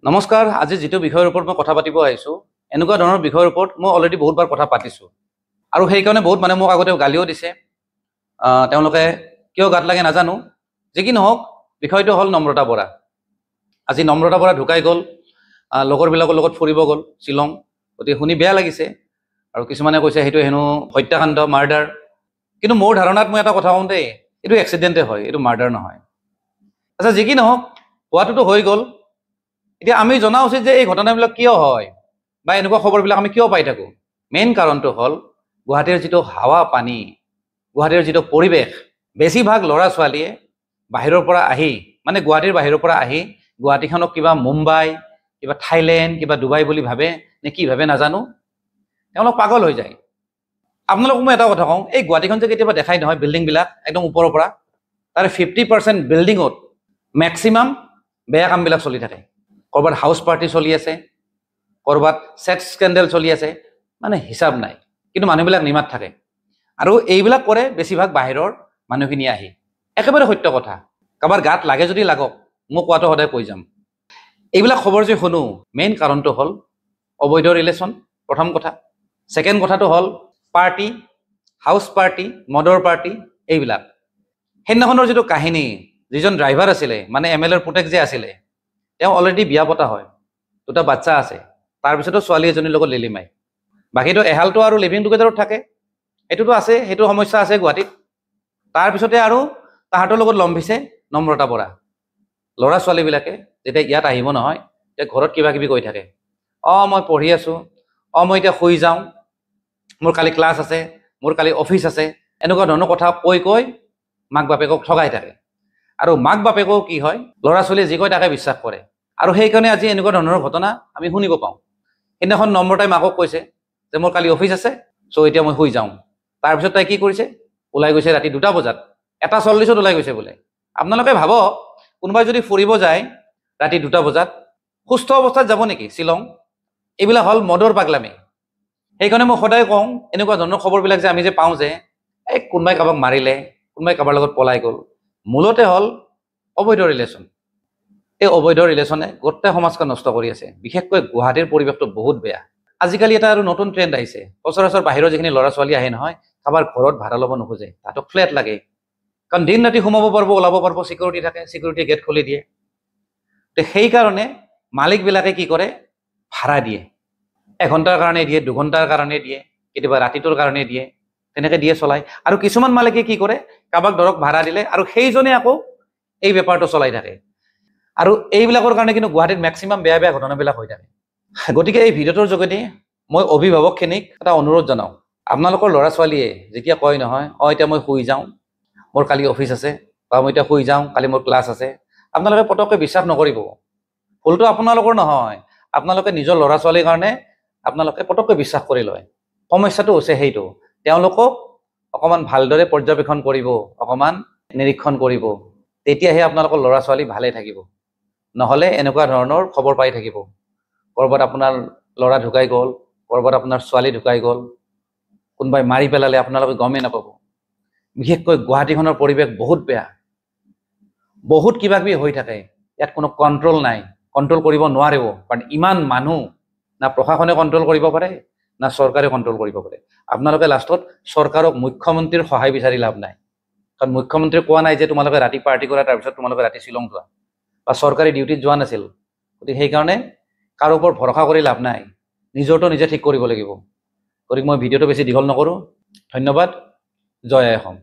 নমস্কাৰ। আজি যিটো বিষয়ৰ ওপৰত মই কথা পাতিব আহিছোঁ, এনেকুৱা ধৰণৰ বিষয়ৰ ওপৰত মই অলৰেডি বহুতবাৰ কথা পাতিছোঁ আৰু সেইকাৰণে বহুত মানুহে মোক আগতে গালিও দিছে। তেওঁলোকে কিয় গাত লাগে নাজানো। যি কি নহওক, বিষয়টো হ'ল নম্ৰতা বৰা। আজি নম্ৰতা বৰা ঢুকাই গ'ল, লগৰবিলাকৰ লগত ফুৰিব গ'ল শ্বিলং। গতিকে শুনি বেয়া লাগিছে আৰু কিছুমানে কৈছে সেইটো হেনো হত্যাকাণ্ড, মাৰ্ডাৰ। কিন্তু মোৰ ধাৰণাত মই এটা কথা কওঁ দেই, এইটো এক্সিডেণ্টে হয়, এইটো মাৰ্ডাৰ নহয়। আচ্ছা, যি কি নহওক, হোৱাটোতো হৈ গ'ল। এতিয়া আমি জনা উচিত যে এই ঘটনাবিলাক কিয় হয় বা এনেকুৱা খবৰবিলাক আমি কিয় পাই থাকোঁ। মেইন কাৰণটো হ'ল গুৱাহাটীৰ যিটো হাৱা পানী, গুৱাহাটীৰ যিটো পৰিৱেশ, বেছিভাগ ল'ৰা ছোৱালীয়ে বাহিৰৰ পৰা আহি, মানে গুৱাহাটীৰ বাহিৰৰ পৰা আহি গুৱাহাটীখনক কিবা মুম্বাই, কিবা থাইলেণ্ড, কিবা ডুবাই বুলি ভাবে নে কি ভাবে নাজানো, তেওঁলোক পাগল হৈ যায়। আপোনালোকক মই এটা কথা কওঁ, এই গুৱাহাটীখন যে কেতিয়াবা দেখাই নহয় বিল্ডিংবিলাক একদম ওপৰৰ পৰা, তাৰে 50% বিল্ডিঙত মেক্সিমাম বেয়া কামবিলাক চলি থাকে। ক'ৰবাত হাউচ পাৰ্টি চলি আছে, ক'ৰবাত ছেক্স স্কেণ্ডেল চলি আছে, মানে হিচাপ নাই। কিন্তু মানুহবিলাক নিমাত থাকে আৰু এইবিলাক কৰে বেছিভাগ বাহিৰৰ মানুহখিনি আহি। একেবাৰে সত্য কথা, কাৰোবাৰ গাত লাগে যদি লাগক, মই কোৱাটো সদায় কৈ যাম। এইবিলাক খবৰ যে শুনো, মেইন কাৰণটো হ'ল অবৈধ ৰিলেশ্যন, প্ৰথম কথা। ছেকেণ্ড কথাটো হ'ল পাৰ্টি, হাউচ পাৰ্টি, মদৰ পাৰ্টি, এইবিলাক। সেইদিনাখনৰ যিটো কাহিনী, যিজন ড্ৰাইভাৰ আছিলে, মানে এম এল এৰ পুতেক যে আছিলে, তেওঁ অলৰেডি বিয়া পতা হয়, দুটা বাচ্চা আছে, তাৰপিছতো ছোৱালী এজনীৰ লগত লিলিমাই। বাকীটো এহালটো আৰু লিভিং টুগেডাৰত থাকে, সেইটোতো আছে, সেইটো সমস্যা আছে গুৱাহাটীত। তাৰপিছতে আৰু তাহাঁতৰ লগত লম্ভিছে নম্ৰতা বৰা। ল'ৰা ছোৱালীবিলাকে যেতিয়া ইয়াত আহিব নহয়, তেতিয়া ঘৰত কিবা কিবি কৈ থাকে, অঁ মই পঢ়ি আছোঁ, অঁ মই এতিয়া শুই যাওঁ, মোৰ কালি ক্লাছ আছে, মোৰ কালি অফিচ আছে, এনেকুৱা ধৰণৰ কথা কৈ কৈ মাক বাপেকক ঠগাই থাকে। আৰু মাক বাপেকো কি হয়, ল'ৰা ছোৱালীয়ে যি কয় তাকে বিশ্বাস কৰে আৰু সেইকাৰণে আজি এনেকুৱা ধৰণৰ ঘটনা আমি শুনিব পাওঁ। সেইদিনাখন নম্ৰতাই মাকক কৈছে যে মোৰ কালি অফিচ আছে, চ' এতিয়া মই শুই যাওঁ। তাৰপিছত তাই কি কৰিছে, ওলাই গৈছে ৰাতি 2টা বজাত, 1:40 ওলাই গৈছে বোলে। আপোনালোকে ভাবক, কোনোবাই যদি ফুৰিব যায় ৰাতি 2টা বজাত, সুস্থ অৱস্থাত যাব নেকি শ্বিলং? এইবিলাক হ'ল মদৰ পাগলামি। সেইকাৰণে মই সদায় কওঁ, এনেকুৱা ধৰণৰ খবৰবিলাক যে আমি যে পাওঁ যে এই কোনোবাই কাৰোবাক মাৰিলে, কোনোবাই কাৰোবাৰ লগত পলাই গ'ল, মূলতে হ'ল অবৈধ ৰিলেশ্যন। এই অবৈধ ৰিলেশ্যনে গোটেই সমাজখন নষ্ট কৰি আছে। বিশেষকৈ গুৱাহাটীৰ পৰিৱেশটো বহুত বেয়া। আজিকালি এটা আৰু নতুন ট্ৰেণ্ড আহিছে, সচৰাচৰ বাহিৰৰ যিখিনি ল'ৰা ছোৱালী আহে নহয়, কাৰোবাৰ ঘৰত ভাড়া ল'ব নোখোজে, তাহাঁতক ফ্লেট লাগে। কাৰণ দিন ৰাতি সোমাব পাৰিব, ওলাব পাৰিব, চিকিউৰিটি থাকে, চিকিউৰিটি গেট খুলি দিয়ে। তো সেইকাৰণে মালিকবিলাকে কি কৰে, ভাড়া দিয়ে, এঘণ্টাৰ কাৰণে দিয়ে, 2 ঘণ্টাৰ কাৰণে দিয়ে, কেতিয়াবা ৰাতিটোৰ কাৰণে দিয়ে, তেনেকৈ দিয়ে চলায়। আৰু কিছুমান মালিকে কি কৰে, কাৰোবাক ধৰক ভাড়া দিলে আৰু সেইজনে আকৌ এই বেপাৰটো চলাই থাকে। আৰু এইবিলাকৰ কাৰণে কিন্তু গুৱাহাটীত মেক্সিমাম বেয়া বেয়া ঘটনাবিলাক হৈ থাকে। গতিকে এই ভিডিঅ'টোৰ যোগেদি মই অভিভাৱকখিনিক এটা অনুৰোধ জনাওঁ, আপোনালোকৰ ল'ৰা ছোৱালীয়ে যেতিয়া কয় নহয়, অঁ এতিয়া মই শুই যাওঁ, মোৰ কালি অফিচ আছে, বা মই এতিয়া শুই যাওঁ, কালি মোৰ ক্লাছ আছে, আপোনালোকে পটককৈ বিশ্বাস নকৰিব। ভুলটো আপোনালোকৰ নহয়, আপোনালোকে নিজৰ ল'ৰা ছোৱালীৰ কাৰণে আপোনালোকে পটককৈ বিশ্বাস কৰি লয়। সমস্যাটো হৈছে সেইটো, তেওঁলোকক অকণমান ভালদৰে পৰ্যবেক্ষণ কৰিব, অকণমান নিৰীক্ষণ কৰিব, তেতিয়াহে আপোনালোকৰ ল'ৰা ছোৱালী ভালে থাকিব। নহ'লে এনেকুৱা ধৰণৰ খবৰ পাই থাকিব, ক'ৰবাত আপোনাৰ ল'ৰা ঢুকাই গ'ল, ক'ৰবাত আপোনাৰ ছোৱালী ঢুকাই গ'ল, কোনোবাই মাৰি পেলালে, আপোনালোকে গমেই নাপাব। বিশেষকৈ গুৱাহাটীখনৰ পৰিৱেশ বহুত বেয়া, বহুত কিবা কিবি হৈ থাকে, ইয়াত কোনো কণ্ট্ৰল নাই, কণ্ট্ৰল কৰিব নোৱাৰেও, কাৰণ ইমান মানুহ, না প্ৰশাসনে কণ্ট্ৰল কৰিব পাৰে, না চৰকাৰে কণ্ট্ৰল কৰিব পাৰে। আপোনালোকে লাষ্টত চৰকাৰক, মুখ্যমন্ত্ৰীৰ সহায় বিচাৰি লাভ নাই, কাৰণ মুখ্যমন্ত্ৰীয়ে কোৱা নাই যে তোমালোকে ৰাতি পাৰ্টি কৰা, তাৰপিছত তোমালোকে ৰাতি শ্বিলং যোৱা, বা চৰকাৰী ডিউটিত যোৱা নাছিল। গতিকে সেইকাৰণে কাৰো ওপৰত ভৰসা কৰি লাভ নাই, নিজৰটো নিজে ঠিক কৰিব লাগিব। গতিকে মই ভিডিঅ'টো বেছি দীঘল নকৰোঁ। ধন্যবাদ। জয় আই অসম।